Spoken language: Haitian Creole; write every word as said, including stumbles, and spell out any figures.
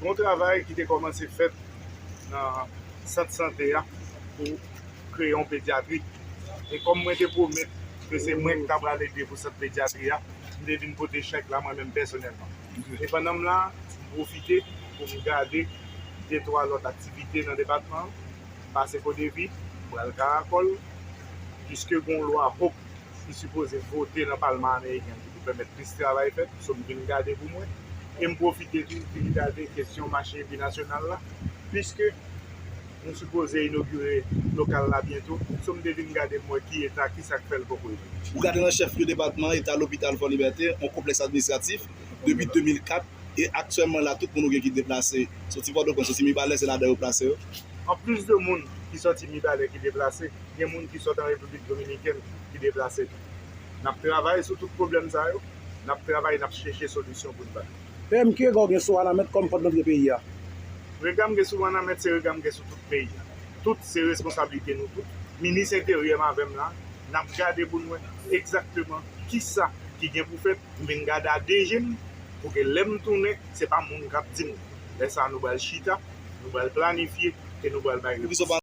Gon travay ki te kòmanse fèt nan sant sante a pou kreye yon pedyatri. E kòm mwen te pwomèt ke se mwen ki ta pral ede pou sant pedyatri a, m te vin pote chèk la mwen menm pèsonèlman. E pandan m la, m pwofite pou m gade de twa lòt aktivite nan depatman an, pase Kodevi, m pral Karakòl, piske gon lwa HOPE ki sipoze vote nan palman ameriken ki pou pèmèt plis travay fèt, so m vin gade pou mwen. E m pwofite tou vin gade kesyon mache binasyonal la, piske nou sipoze inogire lokal la byento, so m te vin gade m wè ki eta, ki sa k fè l poko rive. Ou gade nan chèf lye depatman an, eta lopital Fò Libète, yon konplèks administratif, depi de mil kat, e aktyèlman la, tout moun ou gen ki deplase, soti Pòtoprens, soti Mibalè, se ladan yo plase yo. Anplis de moun ki sòti Mibalè ki deplase, gen moun ki sòti an Repiblik Dominikèn ki deplase tou. N ap travay sou tout pwoblèm sa yo, n ap travay, n ap chèche solisyon pou n bay. P M, ki rega w gen sou Wanament kòm pòt dantre peyi a? Rega m gen sou Wanament se rega m gen sou tout peyi a. Tout se responsablite nou tout. Minis Enteryè m avè m la, n ap gade pou n wè egzakteman kisa ki gen pou fèt. M vin gade a de je m, pou ke lè m tounen, se pa moun k ap di m. Lè sa a, nou pral chita, nou pral planifye e nou pral bay repons.